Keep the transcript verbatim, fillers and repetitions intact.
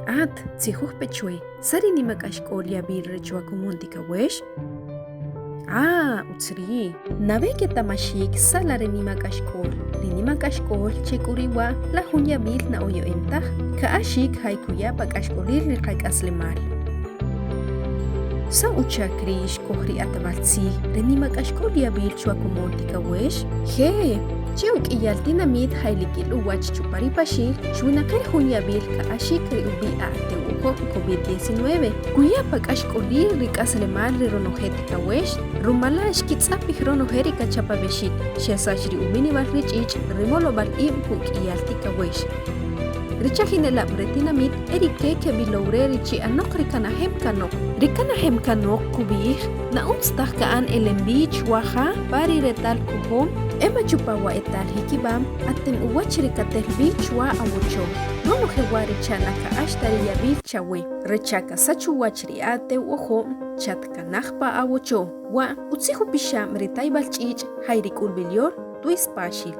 At, tzijuj pe chwe, ¿sa' ri nimak'axk'ol yab'il re chwa komon tikawex? Ah, utz ri'. Nawe keta'maxik sa' la re nimak'axk'ol. Ri nimak'axk'ol che k'u ri' wa' la jun yab'il na oyo'em taj, ka'axik jay kuya pa k'axk'olil ri qak'aslemal. ¿Sa' uchak ri' xkoj ri q'atb'al tzij re nimak'axk'ol yab'il chwa komon tikawex? Je', che uk'iyal tinamit jay likil uwach chupa ri Paxil, xwinaqir jun yab'il ka'axik ri ub'i' a'tew ujob' covid diecinueve. Kuya pa k'axk'olil ri k'aslemal re ronoje tikawex, rumal la' xkitz'apij ronoje ri kachapawexik, xesach ri ub'inib'al ri ch'ich' ri molob'al ib' kuk'iyal tikawex. Ri chajinelab' re tinamit e rike keb'ilow re ri chi'anoq ri kanajem kanoq. Ri kanajem kanoq kub'i'ij, na utz taj ka'an elem b'i chwa ja pa ri retal kojom, e ma chupa wa etal jikib'am, atem uwach ri katel b'i chwa awocho. Ronoje wa' ri cha' na ka'ax ta ri yab'il chawe, re cha' kasach uwach ri a'tew ojob', chatkanaj pa awocho. Wa' utzij upixab' ri tayb'al ch'ich' jay ri k'ulb'il yol, Twis Paxil.